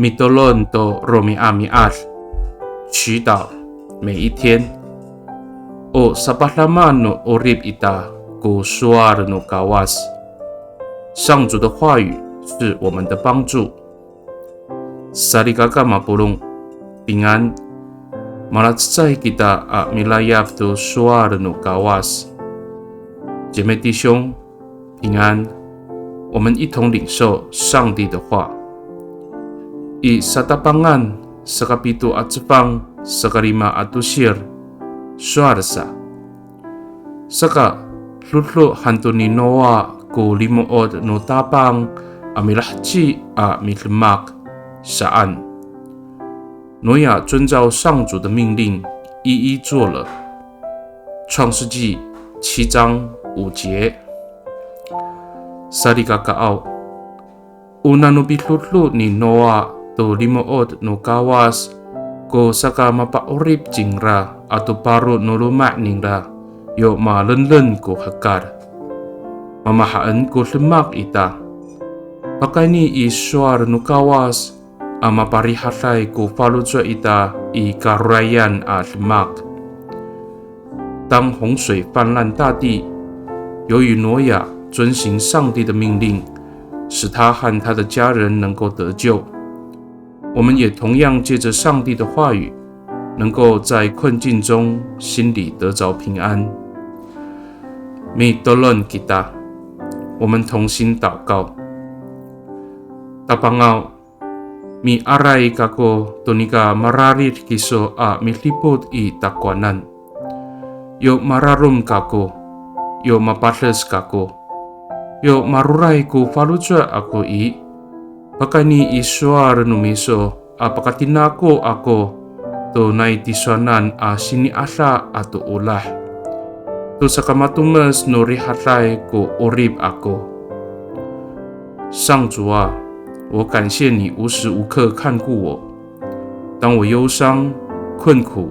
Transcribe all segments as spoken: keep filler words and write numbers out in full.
Mitolon to romi'ami'ad, 祈祷每一天。O sapadama no 'orip ita ko sowal no Kawas. 上主的话语是我们的帮助。Salikaka mapolong, 平安。Malacecay kita a milayap to sowal no Kawas. 姐妹弟兄，平安。我们一同领受上帝的话。I Satapangan, sakapito a cefang, sakalima a tosir, sowal sa. Saka, do^do han to ni Noa ko limo'ot no Tapang a milaheci a midemak saan. 挪亚遵照上主的命令，一一做了。创世纪七章五节。Salikakaaw, o nano pido^do ni Noa to limo'ot no Kawas ko saka mapa'orip cingra ato paro no loma' ningra, yo malenlen ko hekal. Mamahaen ko demak ita. Pakayni i sowal no Kawas a maparihaday ko faloco' ita i karorayan a demak. 当洪水泛滥大地，由于挪亚遵行上帝的命令，使他和他的家人能够得救。我们也同样借着上帝的话语，能够在困境中心里得着平安。Mitolon kita, 我们同心祷告。Tapangaw, miaray kako to nika mararid kiso a midipot i takowanan. Yo mararom kako, yo mapades kako, yo maroray ko faloco' ako i, pakayni i sowal no miso a pakatinako ako to nai tisowanan a sini'ada ato olah. To sakamatomes no rihaday ko 'orip ako. 上主啊，我感谢你无时无刻看顾我。当我忧伤、困苦、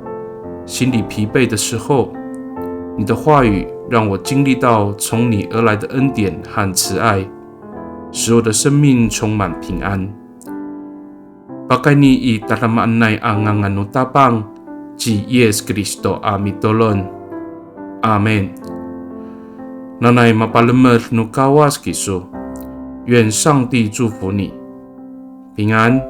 心里疲惫的时候，你的话语让我经历到从你而来的恩典和慈爱，使我的生命充满平安。Pakayni i tadamaanay a ngangan no Tapang ci Yis Kristo a mitolon. Amin. Nanay mapalemed no Kawas kiso. 愿上帝祝福你，平安。